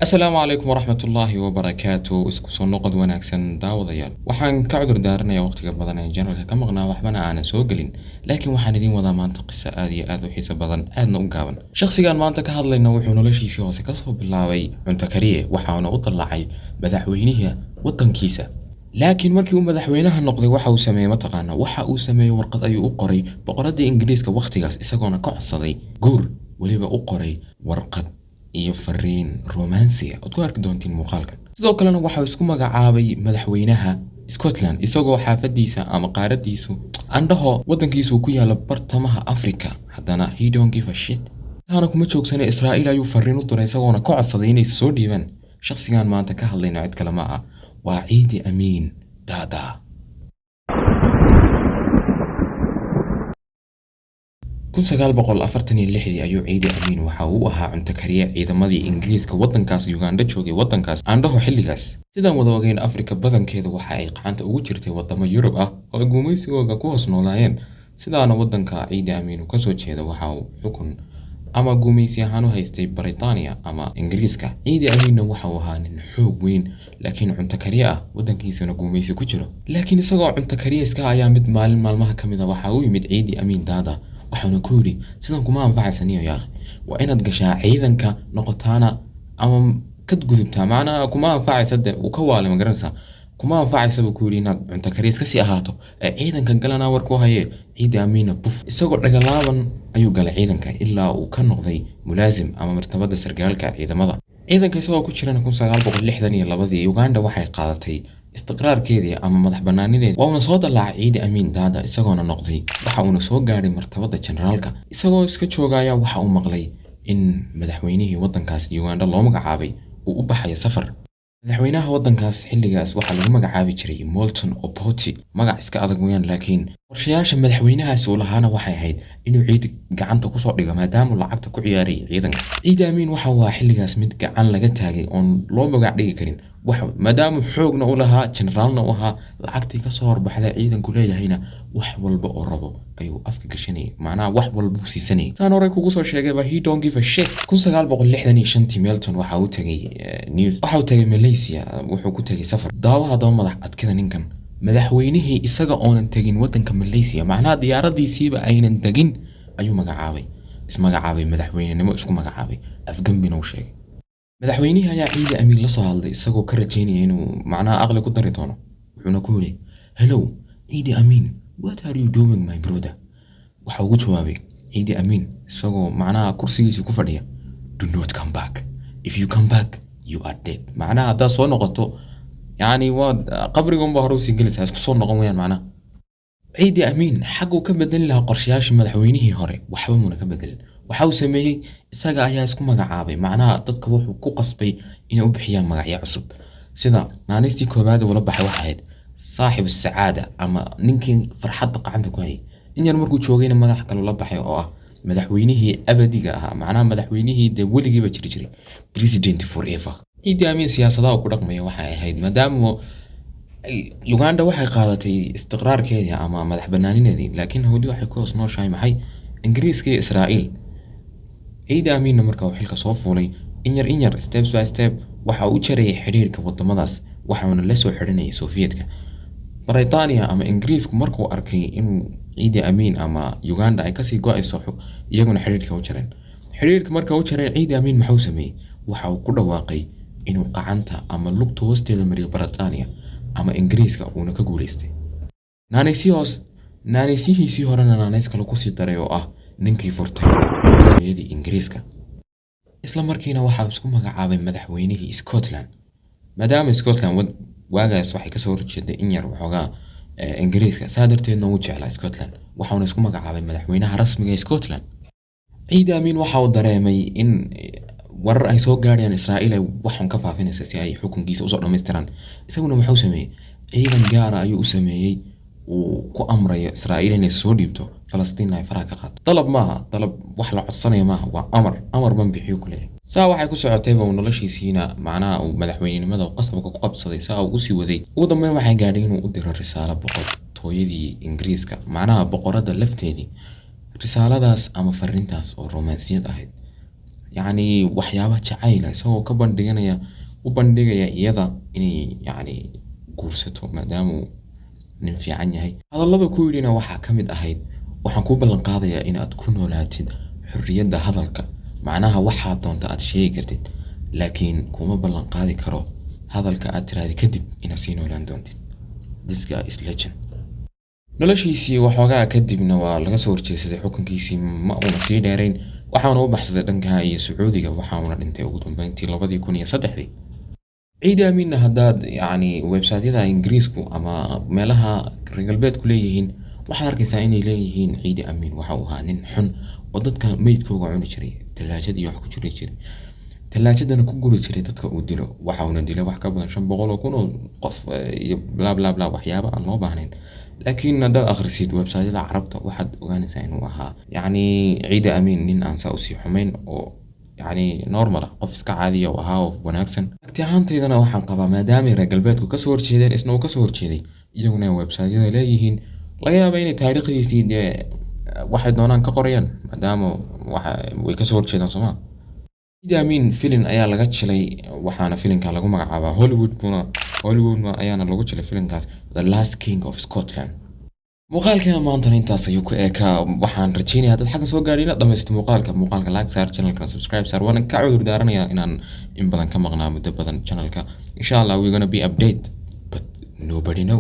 Asalaamu calaykum waraxmatullaahi wabarakaatu. Isku soo noqod wanaagsan, daawadayaal. Waxaan ka cudur daaranayaa waqtiga badan ee channelka ka maqnaa, waxbana aanan soo gelin, laakiin waxaan idiin wadaa maanta qiso aad iyo aad u xiiso badan, aadna u gaaban. Shakhsigan maanta ka hadlayna wuxuu noloshiisii hoose kasoo bilaabay cunto kariye, waxaana u dallacay madaxweynaha waddankiisa. Laakiin markii uu madaxweynaha noqday, waxa uu sameeyey mataqaana? Waxa uu sameeyey, warqad ayuu u qoray boqoradii Ingiriiska wakhtigaas, isagoona ka codsaday guur, weliba u qoray warqad iyo fariin romansiya ood ku arki doontiin muuqaalkan. Sidoo kalena waxa uu isku magacaabay madaxweynaha Scotland, isagoo xaafadiisa ama qaaradiisu, andhaho waddankiisu, ku yaalo bartamaha Africa. Haddana he don't give a shit. Taana kuma joogsana, Israa'iil ayuu fariin u diray, isagoona ka codsaday inay soo dhiibaan. Shakhsigan maanta ka hadlayna cid kale ma ah, waa Ciidi Amiin Dada. 1946-dii ayuu Ciidi Amiin waxa uu ahaa cunto kariye ciidamadii Ingiriiska waddankaas Uganda joogay, waddankaas aandhaho xilligaas. Sidaan wada ogeyn, Afrika badankeedu waxa ay gacanta ugu jirtay wadamo Yurub ah oo ay gumaysigooga ku hoos noolaayeen. Sidaana waddanka Ciidi Amiin uu kasoo jeeda waxa uu xukun ama gumaysi ahaan u haystay Britania ama Ingiriiska. Ciidi Amiinna waxa uu ahaa nin xoog weyn, laakiin cunto kariye ah, waddankiisana gumaysi ku jiro. Laakiin isagoo cunto kariye iska ayaa mid maalin maalmaha ka mid a waxa uu yimid Ciidi Amiin Daada, waxaana ku yidhi: "Sidan kuma anfacaysa, niyo yaaqi, waa inaad gashaa ciidanka, noqotaana ama ka gudubtaa. Macnaha kuma anfacaysa." De uu ka waalay, ma garanaysaa? "Kuma anfacaysa," buu ku yidhi, "inaad cunto kariye iska sii ahaato ee ciidanka galana war ku haye." Ciidi Amiinna buf, isagoo dhagalaaban ayuu galay ciidanka, ilaa uu ka noqday mulaasim ama martabada sargaalka ciidamada. Ciidanka isagoo ku jirana, 1962-dii Uganda waxay qaadatay istiqraarkeedii ama madax banaanideedii, waa uuna soo dallaacay Ciidi Amiin Daada, isagoona noqday, waxa uuna soo gaadhay martabada generaalka. Isagoo iska jooga ayaa waxa uu maqlay in madaxweynihii waddankaas Uganda loo magacaabay uu u baxayo safar. Madaxweynaha waddankaas xilligaas waxaa lagu magacaabi jiray Milton Obote. Magac iska adag weeyaan, laakiin qorshayaasha madaxweynahaasi uu lahaana waxay ahayd inuu Ciidi gacanta kusoo dhigo, maadaama uu lacagta ku ciyaarayay ciidanka. Ciidi Amiin waxa uu ahaa xilligaas mid gacan laga taagay oon loo magac dhigi karin wax, maadaama xoogna u lahaa, generaalna u ahaa, lacagtii kasoo horbaxday ciidanku leeyahayna wax walba oo rabo ayuu afka gashanayay, macnaha wax walba uu siisanayay. Saan horey kugu soo sheegayba, he don't give a shit. 1965-tii Milton waxa uu tagay news, waxa uu tagay Malaysia, wuxuu ku tagay safar. Daawo haddaba madax adkida ninkan madaxweynihii, isaga oonan tegin waddanka Malaysia, macnaha diyaaradiisiiba aynan degin, ayuu magacaabay, ismagacaabay madaxweynenimo, isku magacaabay, afgambina uu sheegay. Madaxweynihii ayaa Ciidi Amiin la soo hadlay, isagoo ka rajaynaya inuu macnaha aqli ku dari doono, wuxuuna ku yidhi: "Hello, Ciidi Amiin, what are you doing, my brother?" Waxa ugu jawaabay Ciidi Amiin, isagoo macnaha kursigiisii ku fadhiya: "Do not come back. If you come back, you are dead." Macnaha haddaad soo noqoto, yacni waad qabrigunba hore usii gelaysaa, isku soo noqon weyaan. Macnaha Ciidi Amiin xaguu ka bedeli lahaa qorshayaashii madaxweynihii hore, waxba muuna ka bedelin. Waxa uu sameeyey, isaga ayaa isku magacaabay, macnaha dadka wuxuu ku qasbay inay u bixiyaan magacyo cusub. Sida naaniistii koowaad ula baxay waxay ahayd saaxib sacaada ama ninkii farxadda gacanta ku hayay. In yar markuu joogayna magac kale ula baxay oo ah madaxweynihii abadiga ahaa, macnaha madaxweynihii dee weligiiba jiri jiray, president forever. Ciidi Amiin siyaasadaha uu ku dhaqmaya waxay ahayd, maadaama Uganda waxay qaadatay istiqraarkeedii ama madax banaanineedii, laakiin howli waxay ku hoos nooshahay maxay? Ingiriiska iyo Israa'iil. Ciidi Amiinna marka uu xilka soo fuulay, in yar in yar, steps by step, waxa uu u jarayay xidhiirka wadamadaas, waxauna la soo xidhanayay Sofiyeetka. Britania ama Ingiriisku markuu arkay inuu Ciidi Amiin ama Uganda ay kasii go-ayso, iyaguna xidhiirka u jareen. Xidhiirka marka u jaray, Ciidi Amiin maxuu sameeyey? Waxa uu ku dhawaaqay inuu gacanta ama lugta hoosteeda mariyo Britania ama Ingiriiska, uuna ka guuleystay. Naanaysihiisii horena naanays kale kusii daray oo ah ninkii furtay boqortooyadii Ingiriiska. Isla markiina waxa uu isku magacaabay madaxweynihii Scotland, maadaama Scotland waagaas waxay kasoo horjeeday in yar waxoogaa Ingiriiska, saa darteedna uu jeclaa Scotland, waxauna isku magacaabay madaxweynaha rasmiga ee Scotland. Ciidi Amiin waxa uu dareemay in warar ay soo gaadhayaan Israa'iil ay waxun ka faafinaysa si ay xukunkiisa usoo dhammaystiraan. Isaguna muxuu sameeyey? Ciidan gaara ayuu u sameeyey uu ku amrayo Israa'iil inay soo dhiibto, Falastiin ay faraha ka qaato. Dalab maaha, dalab wax la codsanayo maaha, waa amar. Amar man bixiyo ku leeyahay. Saa waxay ku socotayba uu noloshiisiina, macnaha uu madaxweynenimada qasabka ku qabsaday, saa uu usii waday. Ugu dambeyn waxay gaadhay inuu u diro risaalo boqortooyadii Ingiriiska, macnaha boqoradda lafteedii. Risaaladaas ama fariintaas oo romansiyad ahayd, Yacni waxyaaba jacayla isagoo ka bandhiganaya, u bandhigaya iyada inay yacni guursato maadaama uu nin fiican yahay. Hadallada ku yidhina waxaa ka mid ahayd, waxaan kuu ballan qaadayaa inaad ku noolaatid xorriyadda hadalka, macnaha waxaad doonta aad sheegi kartid, laakiin kuma ballan qaadi karo hadalka aad tiraahdi kadib inaad sii noolaan doontid. This guy is legend. Noloshiisii waxoogaa kadibna waa laga soo horjeesaday xukunkiisii, ma uuna sii dheerayn, waxaana u baxsaday dhanka iyo Sacuudiga, waxauna dhintay ugu dambeyntii 2003-dii. Ciidi Aaminna haddaad yacni website-yada Ingiriisku ama meelaha reer galbeedku leeyihiin, waxaad arkaysaa inay leeyihiin Ciidi Aamin waxa uu ahaa nin xun oo dadka meydkooga cuni jiray, talaajad iyo wax ku jiri jiray, talaajadana ku guri jiray dadka uu dilo. Waxa uuna dilay wax ka badan 500,000 oo qof iyo bla bla bla, waxyaabo aan loo baahnayn. Laakiin haddaad akhrisid website-yada Carabta, waxaad ogaanaysaa inuu ahaa yacni Ciidi Aamin nin aan saa usii xumayn oo yacni normal ah, qof iska caadiya oo ahaa oo wanaagsan. Aragti ahaantaydana waxaan qabaa, maadaama reer galbeedku kasoo horjeedeen, isna uu kasoo horjeeday, iyaguna website-yada leeyihiin, laga yaaba inay taariikhdiisii dee waxay doonaan ka qorayaan, maadaama waxa way kasoo horjeedaan sooma. Ciidi Aamin filin ayaa laga jilay, waxaana filinka lagu magacaabaa Hollywood buna Hollywoodna ayaana lagu jilay filinkaas, The Last King of Scotland. Muuqaalkeena maantana intaas ayuu ku eekaa. Waxaan rajeynayaa dad xagga soo gaadhay inaad dhamaysto muuqaalka. Muuqaalka like saar, channelkana subscribe saar. Waan ka cudur daaranayaa inaan in badan ka maqnaa muddo badan channelka. Insha Allah we gonna be update, but nobody know.